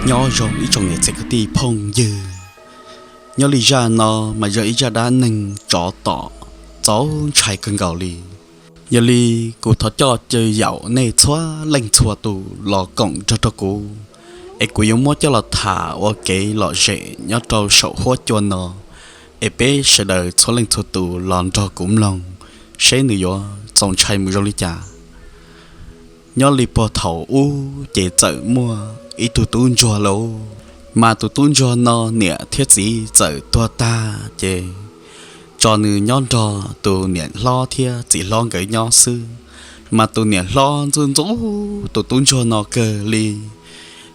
Nyob zoo ib tsoom niam txiv kwv tij phooj ywg, nyob li zaj no mas yog ib zaj dab neeg tsov tom txaus ntshai kawg nkaus li. Yog li kuv thov coj caw yaum nej txhua leej txhua tus los koom nrog rau kuv, es kuv yuav muab coj los tham ua kev lom zem nyob rau saum huab cua no, es peb sawv daws txhua leej txhua tus los nrog kuv mloog seb nws yuav txaus ntshai mus zoo li cas. Nyob li puag thaum ub ces txawm muaj ib tug tub ntsuag lauj, mas tus tub ntsuag no niam thiab txiv txawm tuag tag ces tso nws nyob nrog tus niam hlob thiab txiv hlob nkawd nyob xwb. Mas tus niam hlob ntxub ntxub tus tub ntsuag no kawg li,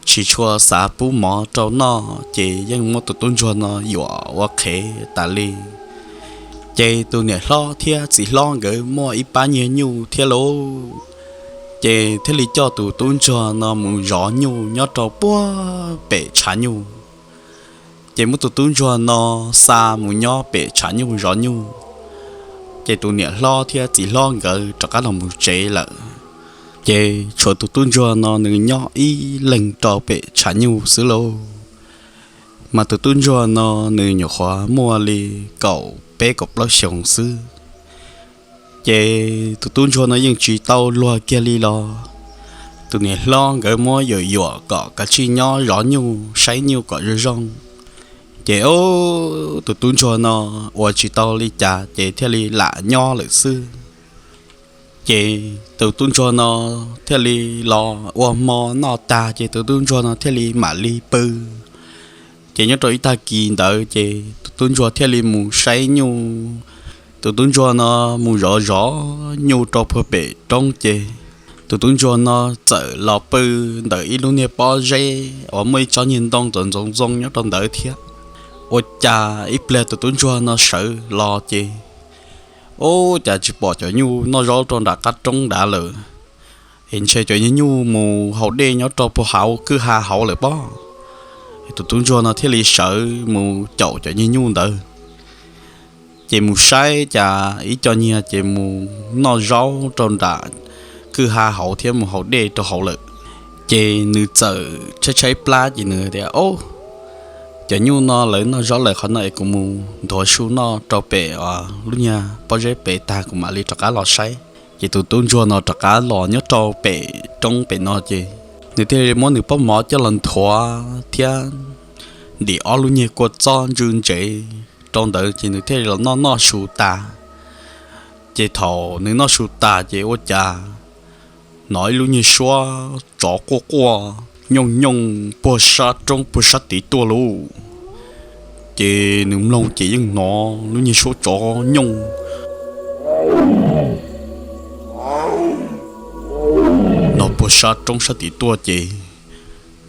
tsis tshua xav pub mov rau noj ces yeej muab tus tub ntsuag no yuam ua qhev tas li. Ces tus niam hlob thiab txiv hlob nkawd muaj ib pab nyiag nyuj thiab lauj, ces thiaj li coj tus tub ntsuag no mus zov nyuj nyob rau puag pem tshav nyuj. Ces muab tus tub ntsuag no xa mus nyob pem tshav nyuj zov nyuj, ces tus niam hlob thiab txiv hlob nkawd rov qab los mus tsev lawm. Ces tshuav tus tub ntsuag no nws nyob ib leeg rau pem tshav nyuj xwb lauj. Mas tus tub ntsuag no nws nyuam qhuav muaj li kaum peb kaum plaub xyoos xwb. Ces tus tub ntsuag no yeej tsis tau luag kiag li los tus niam hlob nkawd muab yuam yuam kom kav tsij nyob zov nyuj saib nyuj kom zoo zoo. Ces tus tub ntsuag no ua tsis tau li cas ces thiaj li lam nyob lawm xwb. Ces tus tub ntsuag no thiaj li los ua hmo noj tag ces tus tub ntsuag no thiaj li mam li pw. Ces nyob rau ib tag kis ntawd ces tus tub ntsuag thiaj li mus saib nyuj. Tus tub ntsuag no mus zov zov nyuj rau puag pem roob ces tus tub ntsuag no txawm los pw ntawm ib lub niag pob zeb uas muaj ib tsob niag ntoo ntxoov ntxoov zoo nyob rau ntawd thiab. Ua cas ib pliag tus tub ntsuag no sawv los ces ua cas tsis pom cov nyuj noj zaub rau nram qab roob nrad lawm, es ntshe cov niag nyuj mus haus dej nyob rau puag hauv kwj ha hauv lawm pob. Tus tub ntsuag no thiaj li sawv mus caum cov niag nyuj ntawd. Ces mus saib cas ib co niag ces mus noj zaub rau nram kwj ha hauv thiab mus haus dej rau hauv lawm. Ces nws txawm tshaib tshaib plab ces nws tias, Ob, cov nyuj no lawv noj zaub lawm, qhov no es kuv mus nthuav su noj rau pem lub niag pob zeb pem tag kuv mam li rov qab los saib. Ces tus tub ntsuag no rov qab los nyob rau pem roob pem no ces nws thiaj li muab nws pob mov coj los nthuav thiab ntim ob lub niag kua txob ntsw ntsev rau ntawd ces nws thiaj li los noj noj su tas. Ces thaum nws noj su tas ces ua cas hnov ib lub niag suab tsov quaj quaj nyooj nyooj puag sab roob puag sab tid tuaj lauj. Ces nws mloog ces yeej hnov lub niag suab tsov nyooj no puag sab roob sab tid tuaj ces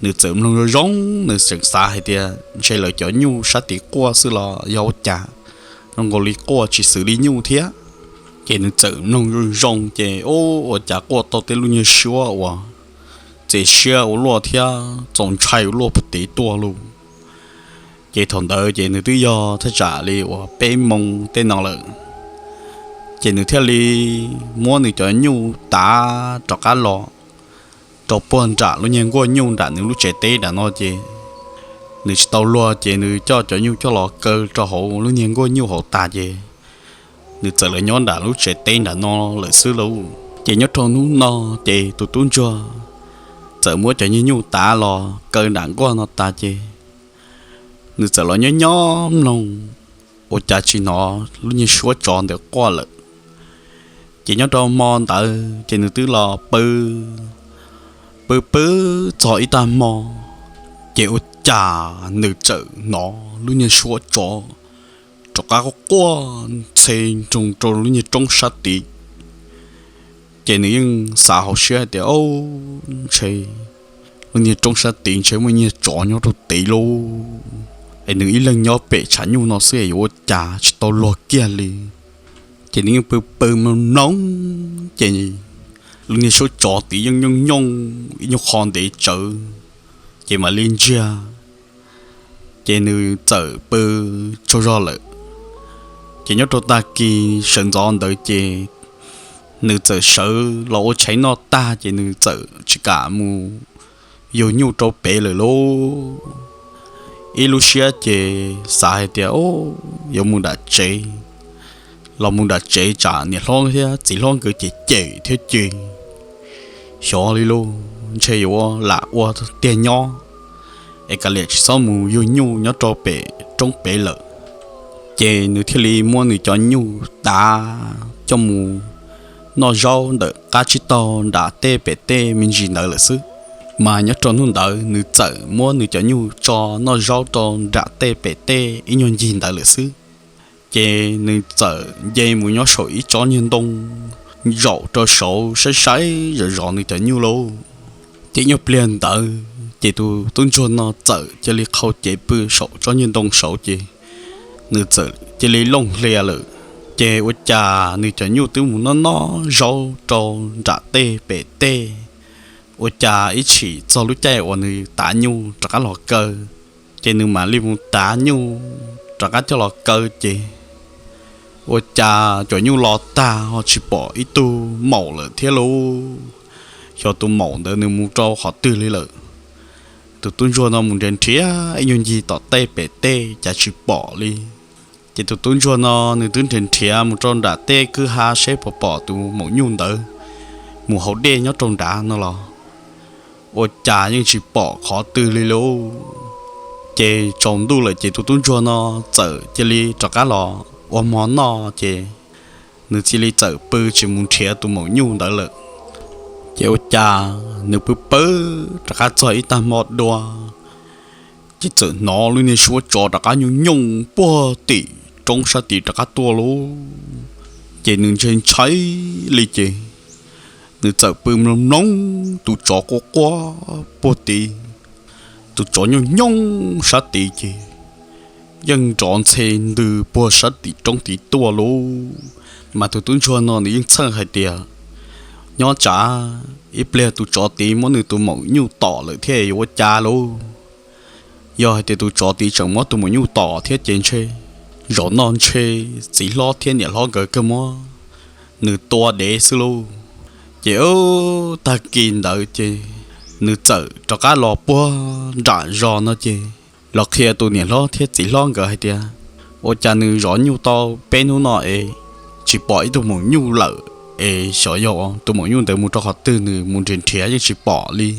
nws txawm mloog zoo zoo, nws tseem xav hais tias ntshe lawv cov nyuj sab tid quaj xwb los yog ua cas, zoo nkaus li quaj tsis xws li nyuj thiab. Ces nws txawm mloog zoo zoo ces ua cas quaj tau tej lub niag suab uas txi siab ua luaj thiab txaus ntshai ua luaj puag tid tuaj lauj. Ces thaum ntawd ces nws twb yog thaj tsam li uas peb moos tej no lawm. Ces nws thiaj li muab nws cov nyuj tav rov qab los rau puag nram lub niag nkuaj nyuj nram nws lub tsev teb nram no ces nws tsis tau luag ces nws coj cov nyuj coj los kaw rau hauv lub niag nkuaj nyuj hauv tas ces nws txawm los nyob nram lub tsev teb nram no lawm xwb lauj. Ces nyob rau hnub no ces tus tub ntsuag txawm muab cov niag nyuj tav los kaw nram nkuaj no tas ces nws txawm los nyob nyob mloog, ua cas tsis hnov lub niag suab tsov ntawd quaj lawm. Ces nyob rau hmo ntawd ces nws twb los pw pw pw txog ib tag hmo, ces ua cas nws txawm hnov lub niag suab tsov rov qab quaj ntxhe nroog rau lub niag roob sab tid. Ces nws yeej xav hauv siab hais tias, Ob, ntshe lub niag roob sab tid ntshe muaj niag tsov nyob rau tid lauj, es nws ib leeg nyob pem tshav nyuj no xwb es yuav ua cas tsis tau luag kiag li. Ces nws yeej pw pw mloog mloog, ces lub niag suab tsov tid yeej nyooj nyooj ib nyuag qho ntev tsawv, ces mam li ntsiag, ces nws txawm pw tsaug zog lawm. Ces nyob rau tag kis sawv ntxov ntawd ces nws txawm sawv los ua tshais noj tag ces nws txawm tsis kam mus yug nyuj rau pem lawm lauj. Ib lub siab ces xav hais tias, Yuav mus nram tsev, los mus nram tsev tsam niam hlob thiab txiv hlob nkawd cem cem thiab ces xyov li lauj, ntshe yuav lam ua tiag nyob es kav liam tsis txhob mus yug nyuj nyob rau pem roob pem lawm. Ces nws thiaj li muab nws cov nyuj tav coj mus noj zaub ntawm qab tsib taug nram tej pem tej me ntsis ntawd lawm xwb. Mas nyob rau hnub ntawd nws txawm muab nws cov nyuj tso noj zaub rau nram tej pem tej ib nyuag ncig ntawd lawm xwb. Ces nws txawm nce mus nyob saum ib tsob nyuag ntoo zaum rau saud saib saib zov zov nws cov nyuj lauj. Ces nyuag pliag ntawd ces tus tub ntsuag no txawm cia li qhau cev pw saum tsob nyuag ntoo saud ces nws txawm cia li looj hlias lawm. Ces ua cas nws cov nyuj twb mus noj noj zaub rau nram tej pem tej, ua cas ib tshim txog lub caij uas nws tav nyuj rov qab los kaw, ces nws mam li mus tav nyuj rov qab coj los kaw ces ua cas cov nyuj los tag ho tsis pom ib tug maum lawm thiab lauj. Xyov tus maum ntawd nws mus rau qhov twg li lawm. Tus tub ntsuag no mus nrhiav nrhiav ib nyuag ncig tom tej pem tej cas tsis pom li. Ces tus tub ntsuag no nws twb nrhiav nrhiav mus rau nram tej kwj ha seb puas pom tus maum nyuj ntawd mus haus dej nyob rau nrad no los ua cas yeej tsis pom qhov twg li lauj. Ces tsaus ntuj lawm ces tus tub ntsuag no txawm cia li rov qab los ua hmo noj ces nws cia li txawm pw tsis mus nrhiav tus maum nyuj ntawd lawm. Ces ua cas nws pw pw rov qab txog ib tag hmo dua, ces txawm hnov lub niag suab tsov rov qab nyooj nyooj puag tim roob sab tid rov qab tuaj lauj. Ces nws ntshai ntshai li ces nws txawm pw mloog mloog tus tsov quaj quaj puag tid. Tus tsov nyooj nyooj sab tid ces yeej nrov ntxhe ntws puag sab tim roob tid tuaj lauj. Mas tus tub ntsuag no nws yeej txhawj hais tias nyob tsam ib pliag tus tsov tid muab nws tus maum nyuj tom lawm thiab yuav ua cas lauj. Yog hais tias tus tsov tid tseem muab tus maum nyuj tom thiab ces ntshe zaum no ntshe txiv hlob thiab niam hlob nkawd kawg muab nws tua dev xwb lauj. Ces tag kis ntawd ces nws txawm rov qab los puag nram zos no ces los qhia tus niam hlob thiab txiv hlob nkawd hais tias ua cas nws zov nyuj tau peb hnub no es tsis pom ib tug maum nyuj lawm es xyov yog tus maum nyuj ntawd mus rau qhov twg, nws mus nrhiav nrhiav yeej tsis pom li.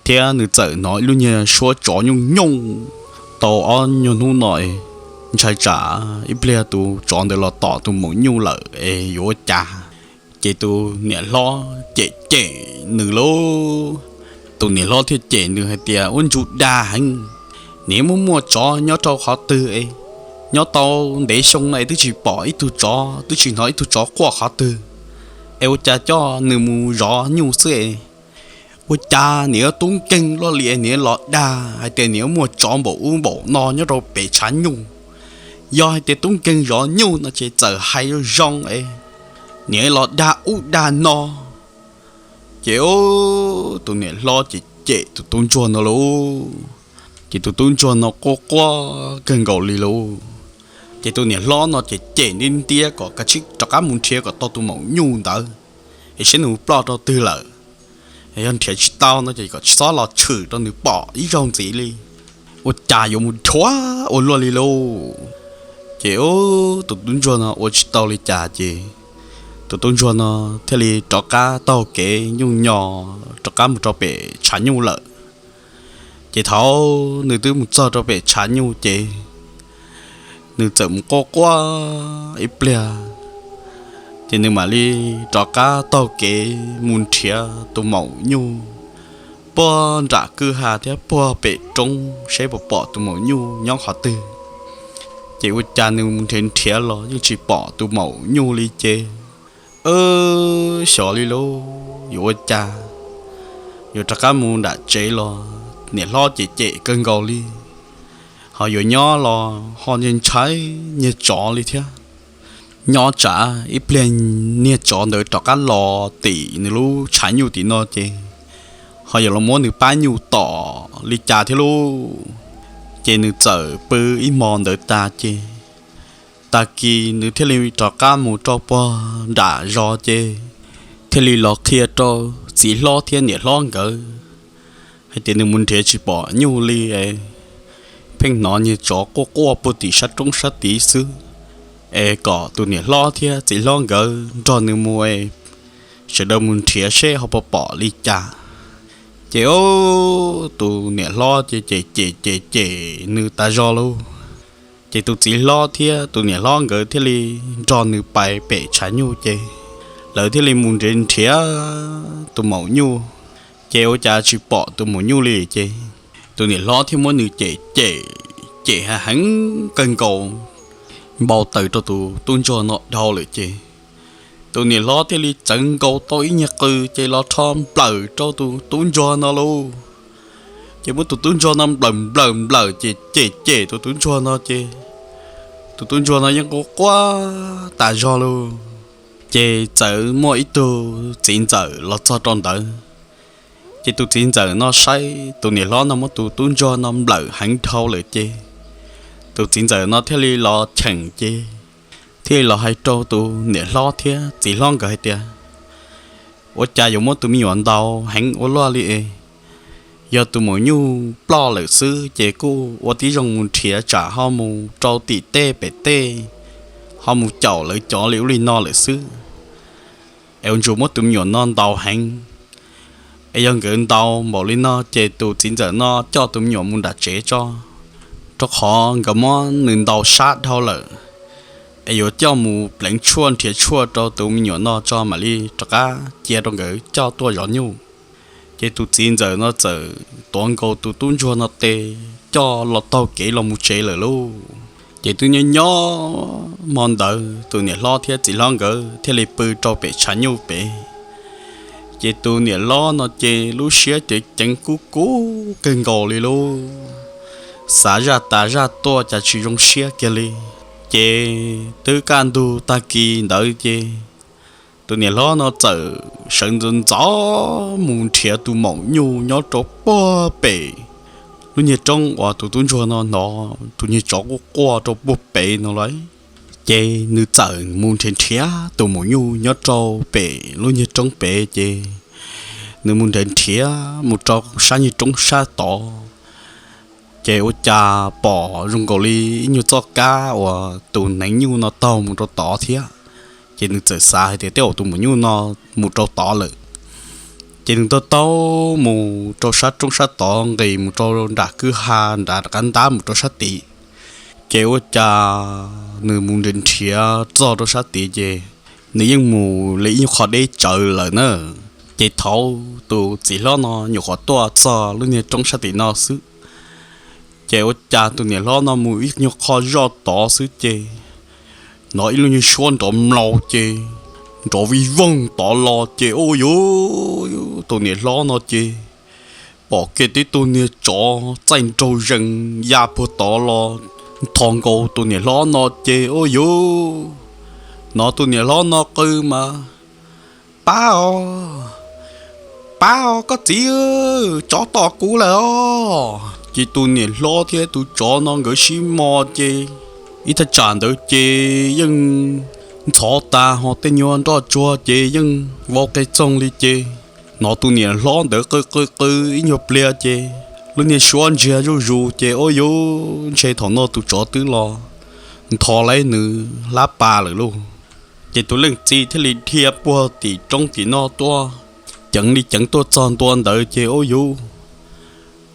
Thiab nws txawm hnov ib lub niag suab tsov nyooj nyooj tau ob nyuag hnub no es ntshai tsam ib pliag tus tsov ntawd los tom tus maum nyuj lawm es yuav ua cas. Ces tus niam hlob cem cem nws lauj. Tus niam hlob thiaj cem nws hais tias ua ntsuj dag heev, niam muaj muaj tsov nyob rau qhov twg es nyob tau ntev xyoo no es twb tsis pom ib tug tsov, twb tsis hnov ib tug tsov quaj qhov twg, es ua cas coj nws mus zov nyuj xwb es ua cas niam tub nkeeg luaj li es niam los dag hais tias niam muaj tsov npaum ub npaum no nyob rau pem tshav nyuj. Yog hais tias tub nkeeg zov nyuj no ces txawm hais zoo zoo es niam los dag ub dag no. Ces tus niam hlob ces cem tus tub ntsuag no lauj. Ces tus tub ntsuag no quaj quaj kawg nkaus li lauj. Ces tus niam hlob no ces cem ntiab ntiab kom kav tsij rov qab mus nrhiav kom tau tus maum nyuj ntawd es saib nws mus ploj rau twg lawm. Yog nrhiav tsis tau no ces kom tsis txhob los tshwm rau nws pom ib zaug ntxiv li. Ua cas yuav mus dhuav ua luaj li lauj. Ces tus tub ntsuag no ua tsis tau li cas ces tus tub ntsuag no thiaj li rov qab taug kev nyuj nyo rov qab mus rau pem tshav nyuj lawm. Ces thaum nws twb mus txog rau pem tshav nyuj ces nws txawm mus quaj quaj ib pliag, ces nws mam li rov qab taug kev mus nrhiav tus maum nyuj puag nram kwj ha thiab puag pem roob saib puas pom tus maum nyuj nyob qhov twg. Ces ua cas nws mus nrhiav nrhiav los yeej tsis pom tus maum nyuj li ces, xyov li lauj, yuav ua cas, yuav rov qab mus nram tsev los niam hlob cem cem kawg nkaus li, ho yuav nyob los ho ntshai ntshai niag tsov li thiab. Nyob tsam ib pliag niag tsov ntawd rov qab los tim nws lub tshav nyuj tim no ces ho yuav los muab nws pab nyuj tom li cas thiab lauj. Ces nws txawm pw ib hmo ntawd tas ces tag kis nws thiaj li rov qab mus rau puag nram zos ces thiaj li los qhia rau txiv hlob thiab niam hlob nkawd hais tias nws mus nrhiav tsis pom nyuj li, pheej hnov niag tsov quaj quaj puag tim sab roob sab tid xwb, es kom tus niam hlob thiab txiv hlob nkawd nrog nws mus, sawv daws mus nrhiav seb ho puas pom li cas. Ces tus niam hlob ces cem cem cem cem nws tas zog lauj. Ces tus txiv hlob thiab tus niam hlob nkawd thiaj li nrog nws pais pem tshav nyuj ces lawv thiaj li mus nrhiav nrhiav tus maum nyuj, ces ua cas tsis pom tus maum nyuj li ces tus niam hlob thiaj muab nws cem cem cem heev kawg nkaus, npau taws rau tus tub ntsuag no dhau lawm ces tus niam hlob thiaj li txawv nkaus tau ib nyuag qws ces los rho nplawm rau tus tub ntsuag no lauj. Ces muab tus tub ntsuag no nplawm nplawm nplawm ces cem cem tus tub ntsuag no ces tus tub ntsuag no yeej quaj quaj tas zog lauj. Ces txawm muaj ib tug txiv ntxawm los txog rau ntawd, ces tus txiv ntxawm no saib tus niam hlob no muab tus tub ntsuag no nplawm heev dhau lawm ces tus txiv ntxawm no thiaj li los cheem ces thiaj li los hais rau tus niam hlob thiab txiv hlob nkawd hais tias, ua cas yuav muab tus me nyuam ntaus heev ua luaj li es, yog tus maum nyuj ploj lawm xwb ces kuj ua tib zoo mus nrhiav tsam ho mus rau tim tej pem tej, ho mus caum lawv cov li ub li no lawm xwb, es ua ntsuas muab tus me nyuam no ntaus heev. Es yog nkawd ntaus npaum li no ces tus txiv ntxawm no coj tus me nyuam mus nram tsev tso, rau qhov nkawd muab nws ntaus sab dhau lawm, es yuav coj mus pleev tshuaj nrhiav tshuaj rau tus me nyuam no tso mam li rov qab cia rau nkawd coj tuaj zov nyuj. Ces tus txiv ntxawm no txawm tuav nkaus tus tub ntsuag no tes coj los taug kev los mus tsev lawm lauj. Ces twb nyob nyob hmo ntawd tus niam hlob thiab txiv hlob nkawd thiaj li pw rau pem tshav nyuj pem. Ces tus niam hlob no ces lub siab ceev ceev kub kub kawg nkaus li lauj, xav zaj tas zaj tuaj cas tsis zoo siab kiag li. Ces twb kaj ntug tag kis ntawd ces tus niam hlob no txawm sawv ntxov ntxov mus nrhiav tus maum nyuj nyob rau puag pem lub niag roob uas tus tub ntsuag no hnov tus niag tsov quaj quaj rau puag pem no lauj. Ces nws txawm mus nrhiav nrhiav tus maum nyuj nyob rau pem lub niag roob pem ces nws mus nrhiav nrhiav mus rau sab niag roob sab tod, ces ua cas pom zoo nkaus li ib nyuag txoj kab uas tus neev nyuj no taug mus rau tod thiab. Ces nws txawm xav hais tias tej zaum tus maum nyuj no mus rau tod lawm. Ces nws taug taug mus rau sab roob sab tod nqis mus rau nram kwj ha nram qab ntab mus rau sab tid. Ces ua cas nws mus nrhiav nrhiav txog rau sab tid ces nws yeej mus li ib nyuag qho deb tsawv lawm na. Ces thaum tus txiv hlob no nyuam qhuav tuaj txog lub niag roob sab tim no xwb, ces ua cas tus niam hlob no mus ib nyuag qho zoj tod xwb ces hnov ib lub nyuag suab nrov mlaus ces nrov vij voog tod los ces ua yuv, tus niam hlob no ces pom kiag tib tug niag tsov txaij nraug zees ya puag tod los ntho nkaus tus niam hlob no ces ua yuv, hnov tus niam hlob no qw mas, pab os, pab os koj txiv, tsov tom kuv lawm os. Ces tus niam hlob thiab tus tsov no nkawd sib mos ces ib thaj tsam ntawd ces yeej ntxhov tas ho tej nyuag nroj tsuag ces yeej vau qe txoog li ces hnov tus niam hlob ntawd qw qw qw ib nyuag pliag ces lub niag suab ntsiag zuj zus ces ua yuv, ntshe thaum no tus tsov twb los ntho laib nws hlab pas lawm lauj. Ces tus leej txiv thiaj li dhia puag tim roob tim no tuaj, ceev li ceev tuaj txog ntua ntawd ces ua yuv,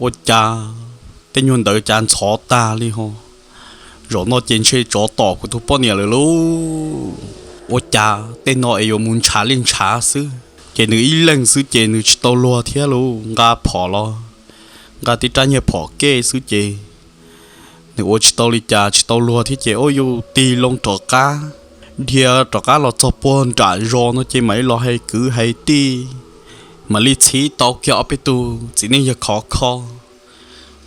ua cas tej nyuag ntawd cas ntxhov tag li ho. Zaum no ces ntshe tsov tom kuv tus poj niam lawm lauj. Ua cas tej no es yuav mus ntshav li ntshav xwb. Ces nws ib leeg xwb ces nws tsis tau luag thiab lauj, nqa phom los nqa tib rab nyiag phom kej xwb ces nws ua tsis tau li cas tsis tau luag thiab ces ua yuv tig loo rov qab, dhia rov qab los txog puag nram zos no ces mam li los hais kwv hais tij, mam li txhib tau kiag ob peb tug txiv neej yawg khov kho,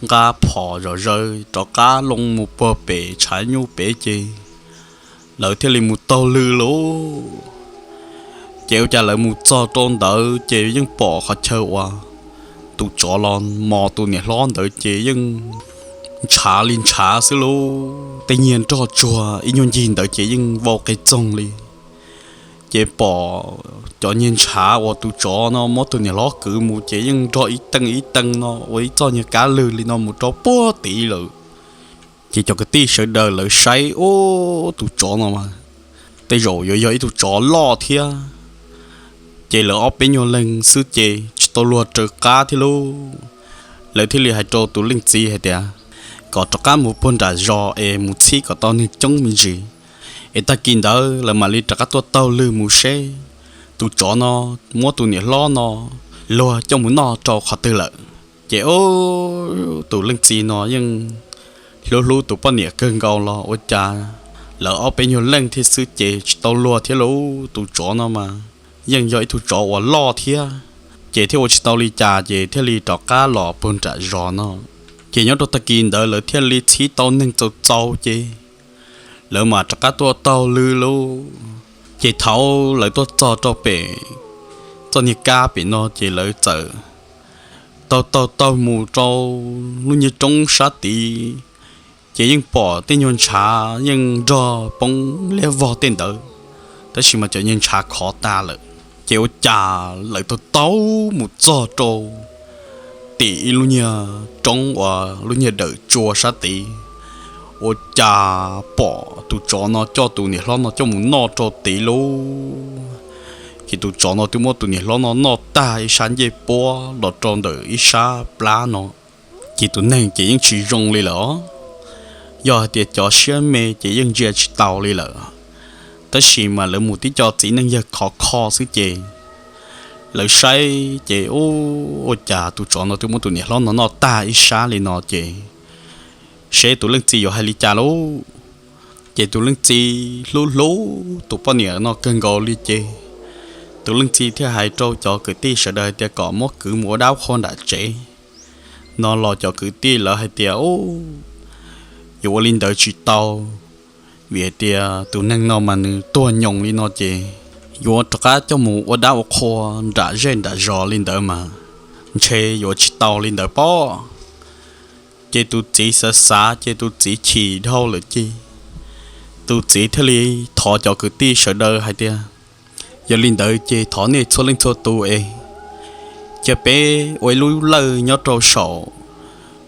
nqa phom zom zaws rov qab loo mus puag pem tshav nyuj pem ces lawv thiaj li mus taug lw lauj. Ces ua cas lawv mus txog rau ntawd ces yeej pom qhov chaw uas tus tsov los mos tus niam hlob ntawd ces yeej ntshav li ntshav xwb lauj. Tej nyiag nroj tsuag ib nyuag ncig ntawd ces yeej vau qe txoog li. ces pom cov niag ntshav uas tus tsov no muab tus niam hlob kwv mus ces yeej nrog ib teej ib teej no ua ib txoj niag kab lwg li no mus rau puag tid lawm. Ces cov kwv tij sawv daws lawv saib, ub, tus tsov no mas tej zaum yuav yog ib tug tsov loj thiab. Ces lawv ob peb nyuag leeg xwb ces tsis tau luag raws qab thiab lauj. Lawv thiaj li hais rau tus leej txiv hais tias kom rov qab mus puag nram zos es mus txhib kom tau neeg coob me ntsis, es tag kis ntawd lawv mam li rov qab tuaj taug lwg mus seb tus tsov no muab tus niam hlob no luag coj mus noj rau qhov twg lawm. Ces ub, tus leej txiv no yeej hlub hlub tus poj niam kawg nkaus los ua cas lawv ob peb nyuag leej thiab xwb ces tsis tau luag thiab lauj. Tus tsov no mas yeej yog ib tug tsov uas loj thiab, ces thiaj ua tsis tau li cas ces thiaj li rov qab los puag nram zos no. Ces nyob rau tag kis ntawd lawv thiaj li txhib tau neeg txaus txaus ces lawv mam rov qab tuaj taug lwg lauj. Ces thaum lawv tuaj txog rau pem txoj niag kab pem no ces lawv txawm taug taug taug mus rau lub niag roob sab tid, ces yeej pom tej nyuag ntshav yeej nrog poob liab vog tej ntawd, tab sis mas cov niag ntshav khov tas lawm. Ces ua cas lawv taug taug mus txog rau tim ib lub niag roob uas lub niag dawm tsua sab tid, ua cas pom tus tsov no coj tus niam hlob no coj mus noj rau tid lauj. Ces tus tsov no twb muab tus niam hlob no noj tag ib sab ncej puab los rau ntawm ib sab plab no. Ces tus neeg ces yeej tsis zoo li lawm os. Yog hais tias cov siab me ces yeej ntsia tsis taus li lawm, tab sis mas lawv mus tib co txiv neej yawg khov kho xwb ces lawv saib ces ub, ua cas tus tsov no twb muab tus niam hlob no noj tag ib sab li no ces seb tus leej txiv yuav hais li cas lauj. Ces tus leej txiv hlub hlub tus poj niam no kawg nkaus li ces tus leej txiv thiaj hais rau cov kwv tij sawv daws hais tias kom muab kwv mus ua dab qhua nram tsev no los cov kwv tij lawv hais tias, Ub, yuav ua li ntawd tsis tau, vim hais tias tus neeg no mas nws tuag nyoos li no ces yuav rov qab coj mus ua dab ua qhua nram zej nram zos li ntawd mas ntshe yuav tsis tau li ntawd pob. Ces tus txiv xav xav ces tus txiv chim dhau lawm ces tus txiv thiaj li thov cov kwv tij sawv daws hais tias, Yog li ntawd ces thov nej txhua leej txhua tus es cia peb ua ib lub lawj nyob rau saum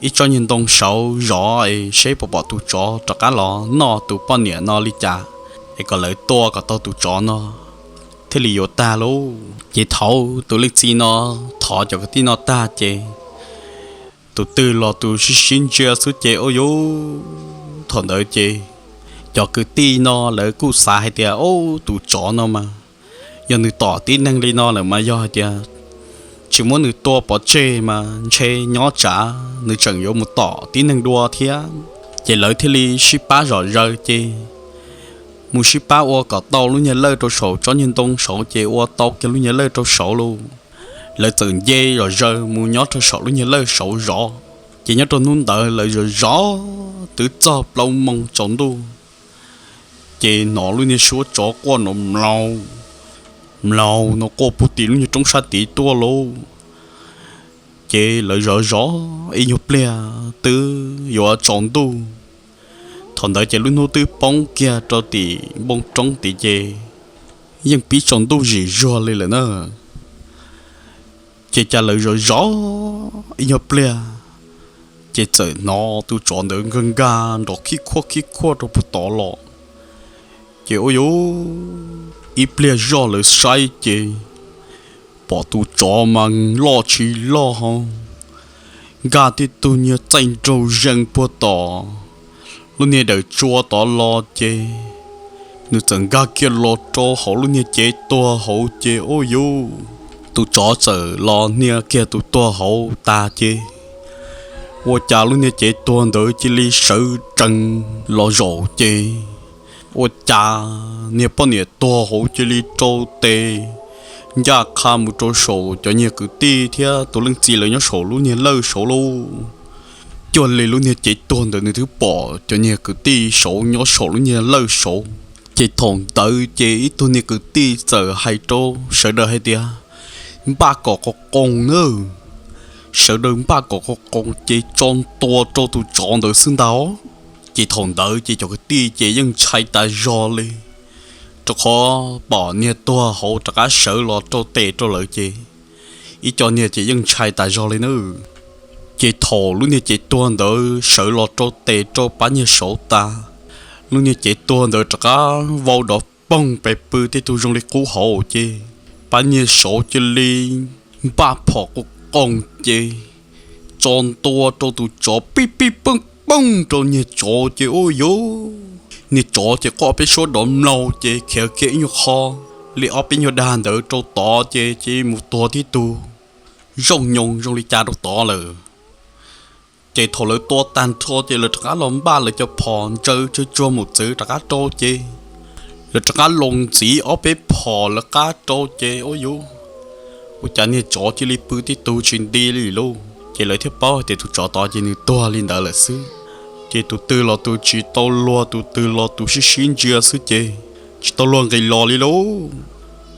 ib tsob niag ntoo saud zov es seb puas pom tus tsov rov qab los noj tus poj niam no li cas, es kom lawv tua kom tau tus tsov no thiaj li yuav tag lauj. Ces thaum tus leej txiv no thov cov kwv tij no tag ces tus twg los tus sib sib ntsia xwb ces ua yuv. Thaum ntawd ces cov kwv tij no lawv kuj xav hais tias, Ub, tus tsov no mas yog nws tom tib neeg li no lawm mas yog hais tias tsis muab nws tua pov tseg mas ntshe nyob tsam nws tseem yuav mus tom tib neeg dua thiab. Ces lawv thiaj li sib pab zom zaws ces mus sib pab ua kom tau lub niag lawj rau saum tsob niag ntoo saud ces ua tau kiag lub niag lawj rau saud lauj. Lawv txawm nce zom zaws mus nyob rau saum lub niag lawj saud zov. Ces nyob rau hnub ntawd lawv zov zov twb txog plaub moos tsaus ntuj, ces hnov lub niag suab tsov quaj nrov mlaus mlaus no quaj puag tim lub niag roob sab tid tuaj lauj. Ces lawv zov zov ib nyuag pliag twb yuav tsaus ntuj. Thaum ntawd ces lub hnub twb poob kiag rau tim npoo roob tid ces yeej pib tsaus ntuj zim zuag li lawm na. Ces cas lawv zov zov ib nyuag pliag, ces txawm hnov tus tsov ntawd nkag nkag nrov khib khuab khib khuab rau puag tod los. Ces ua yuv, ib pliag zoj lawv saib ces pom tus tsov mas loj tsis loj ho nkag tib tug niag txaij nraug zees puag tom lub niag dawm tsua tod los ces nws txawm nkag kiag los rau hauv lub niag cev tuag hauv ces ua yuv, tus tsov txawm los hnia kiag tus tuag hauv tas ces ua cas lub niag cev tuag ntawd cia li sawv tsees los zaum ces ua cas niag poj niam tuag hauv cia li rau tes ncaj qha mus rau saum cov niag kwv tij thiab tus leej txiv lawv nyob saum lub niag lawj saud lauj. Cuag li lub niag cev tuag ntawd nws twb pom cov niag kwv tij saud nyob saum lub niag lawj saud. Ces thaum ntawd ces ib tug niag kwv tij txawm hais rau sawv daws hais tias, Npaj kom qos qoos nawb, sawv daws npaj kom qos qoos ces tso ntua rau tus tsov ntawd xwb ntag. Ces thaum ntawd ces cov kwv tij ces yeej ntshai tas zog li, Rau qhov pom niag tuag hauv rov qab sawv los rau tes rau lawv ces ib co niag ces yeej ntshai tas zog li na. Ces thaum lub niag cev tuag ntawd sawv los rau tes rau pab niag saud tas, lub niag cev tuag ntawd rov qab vau dov poog pes pw tib tug zoo li qub hauv ces pab niag saud cia li npaj phom quj qoos ces tso ntua rau tus tsov pib pib pooj pooj rau niag tsov ces ua yuv, niag tsov ces quaj peb suab dov mlaus ces khiav kiag ib nyuag qho li ob peb nyuag dag ntawd rau tod ces cia li mus tua tib tug zooj nyoos zoo li cas rau tod lawm. Ces thaum lawv tua tag nrho ces lawv rov qab los npaj lawv cov phom ntsaws tsuag tsuag mus txwv rov qab rau ces lawv rov qab los ntxiv ob peb phom lawv qab rau ces ua yuv, ua cas niag tsov cia li pw tib tug tsis nti li lauj. Ces lawv thiaj paub hais tias tus tsov tod ces nws tuag li ntawd lawm xwb. Ces tus twg los tus tsis tau luag, tus twg los tus sib sib ntsia xwb ces tsis tau luag nqis los li lauj.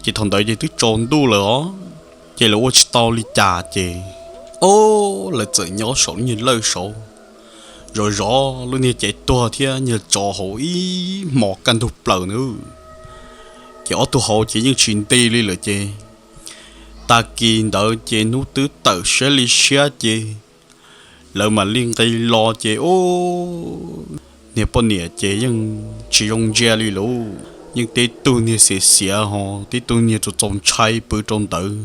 Ces thaum ntawd ces twb tsaus ntuj lawm os, ces lawv ua tsis tau li cas ces, o, lawv txawm nyob saum niag lawj saud zov zov lub niag cev tuag thiab niag tsov hauv ib hmos kaj ntug plaws na. Ces ob tug hauv ces yeej tsis nti li lawm ces tag kis ntawd ces hnub twb tawm siab li siab ces lawv mam li nqis los ces, o, niag poj niam ces yeej tsis zoo ntsia li lauj. Yeej tib tug niag xiav xiav ho tib tug niag txaus txaus ntshai pw rau ntawd.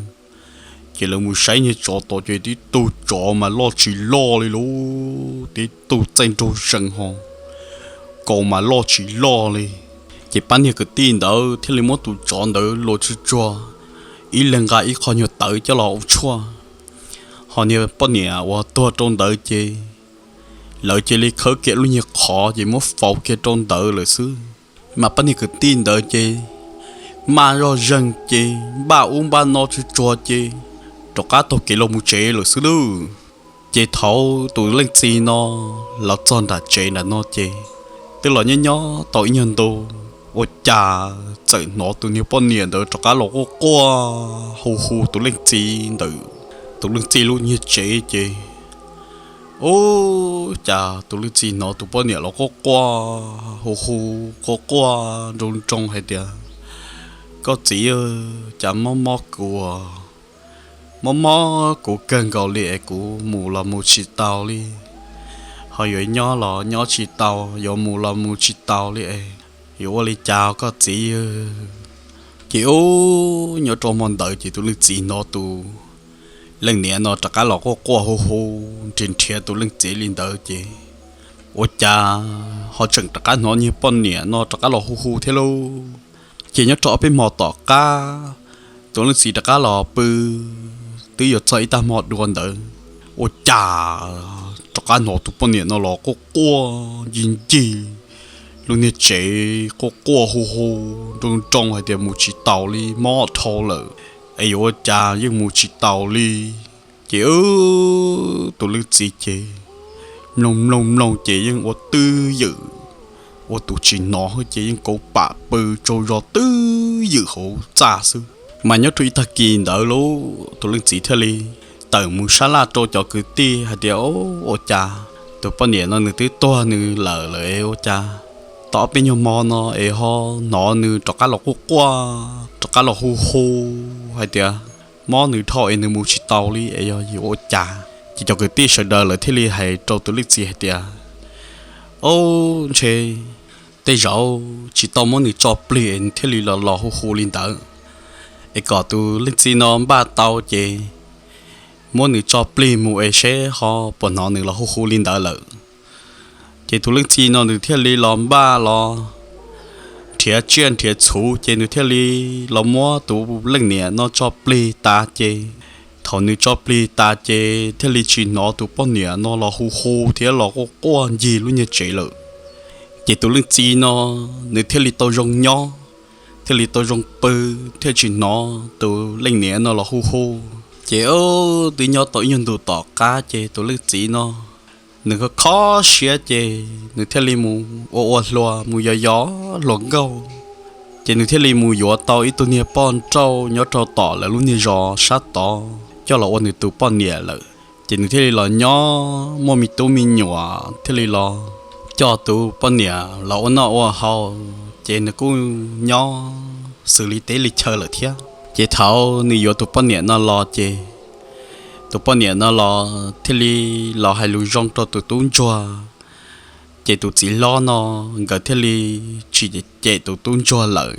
Ces lawv mus saib niag tsov tod ces tib tug tsov mas loj tsis loj li lauj, tib tug txaij nraug zees ho kaus mas loj tsis loj li. Ces pab niag kwv tij ntawd thiaj li muab tus tsov ntawd luas tsuag tsuag, ib leeg nqa ib qho nyuag tawv coj los ua tshuaj. Ho niag poj niam uas tuag rau ntawd ces lawv cia li khawb kiag lub niag qhov ces muab faus kiag rau ntawd lawm xwb. Mas pab niag kwv tij ntawd ces maj zoj zeeg ces npaj ub npaj no tsuag tsuag ces rov qab taug kev los mus tsev lawm xwb lauj. Ces thaum tus leej txiv no los txog nram tsev nram no ces twb los nyob nyob tau ib nyuag ntu, ua cas txawm hnov tus niag poj niam ntawd rov qab los quaj quaj hu hu tus leej txiv ntawm tus leej txiv lub niag tsev ces, ua cas tus leej txiv hnov tus poj niam los quaj quaj hu hu, quaj quaj nroo nroo hais tias, koj txiv, cas mob mob kuv, mob mob kuv kawg nkaus li es kuv mus los mus tsis tau li. Ho yuav nyob los nyob tsis tau, yuav mus los mus tsis tau li es yuav ua li cas koj txiv? Ces ub, nyob rau hmo ntawd ces tus leej txiv hnov tus leej niam no rov qab los quaj quaj hu hu nrhiav nrhiav tus leej txiv li ntawd ces ua cas ho tseem rov qab hnov niag poj niam no rov qab los hu hu thiab lauj. Ces nyob rau ob peb hmo tom qab, tus leej txiv rov qab los pw twb yuav txog ib tag hmo dua ntawd, ua cas rov qab hnov tus poj niam no los quaj quaj ncig ncig lub niag tsev, quaj quaj hu hu nroo nroo hais tias mus tsis taus li, mob dhau lawm es yuav ua cas yeej mus tsis taus li. Ces tus leej txiv ces mloog mloog mloog ces yeej ua twj ywm, ua tus tsis hnov ces yeej kauv pam pw tsaug zog twj ywm hauv txaj xwb. Mas nyob rau ib tag kis ntawd lauj, tus leej txiv thiaj li tawm mus sab laj rau cov kwv tij hais tias, ua cas tus poj niam no nws twb tuag nws lawm lawm es ua cas tau ob peb nyuag hmo no es ho hnov nws rov qab los quaj quaj, rov qab los hu hu hais tias mob nws dhau es nws mus tsis taus li es yog yuav ua cas. Ces cov kwv tij sawv daws lawv thiaj li hais rau tus leej txiv hais tias, o, ntshe tej zaum tsis tau muab nws tso plig es nws thiaj li los los hu hu li ntawd, es kom tus leej txiv no npaj tau ces muab nws tso plig mus es seb ho puas hnov nws los hu hu li ntawd lawm. Ces tus leej txiv no nws thiaj li los npaj los nrhiav tsiaj nrhiav txhuv ces nws thiaj li los muab tus leej niam no tso plig tas ces thaum nws tso plig tas ces thiaj li tsis hnov tus poj niam no los hu hu thiab los quaj quaj ncig lub niag tsev lawm. Ces tus leej txiv no nws thiaj li tau zoo nyob, thiaj li tau zoo pw, thiaj tsis hnov tus leej niam no los hu hu. Ces twb nyob tau ib nyuag ntu tom qab ces tus leej txiv no nws kho kho siab ces nws thiaj li mus ua ua hluas, mus yos yos hluas nkauj. Ces nws thiaj li mus yuav tau ib tug niag poj nrauj nyob rau tom lawv lub niag zos sab tod coj los ua nws tus poj niam lawm. Ces nws thiaj li los nyob muaj me tub me nyuam thiaj li los coj tus poj niam los ua noj ua haus, ces nws kuj nyob xws li teb li chaw lawm thiab. Ces thaum nws yuav tus poj niam no los ces tus poj niam no los thiaj li los hais lus zoo rau tus tub ntsuag. Ces tus txiv hlob no nkawd thiaj li tsis cem tus tub ntsuag lawm.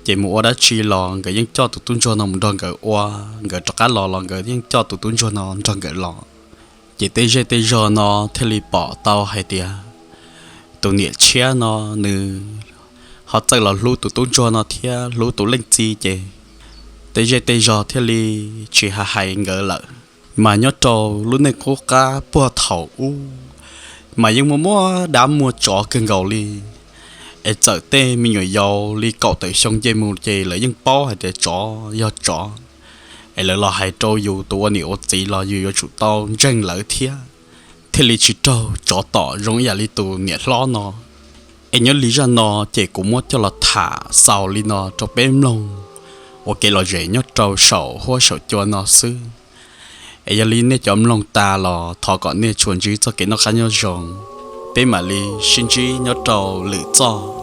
Ces mus ua dab tsi los nkawd yeej coj tus tub ntsuag no mus nrog nkawd ua, nkawd rov qab los los nkawd yeej coj tus tub ntsuag no nrog nkawd los. Ces tej zej tej zog no thiaj li pom tau hais tias tus niam tshiab no nws ho txawj los hlub tus tub ntsuag no thiab hlub tus leej txiv ces tej zej tej zog thiaj li tsis hais hais nkawd lawm. Mas nyob rau lub neej qub qab puag thaum ub mas yeej muaj muaj dab muaj tsov kawg nkaus li. Es txawm tej me nyuam yaus li kaum tawm xyoo nce mus ces lawv yeej paub hais tias tsov yog tsov. Es lawv los hais rau yus tus ua niam ua txiv los yus yuav tsum tau ntseeg lawv thiab, thiaj li tsis raug tsov tom zoo ib yam li tus niam hlob no. Es nyob li zaj no ces kuv muab coj los tham xaus li no rau peb mloog ua kev lom zem nyob rau saum huab saum cua no xwb. Es yog li nej cov mloog tas los thov kom nej tsuas ntsib txoj kev noj qab nyob zoo. Peb mam li sib ntsib nyob rau lwm txoj.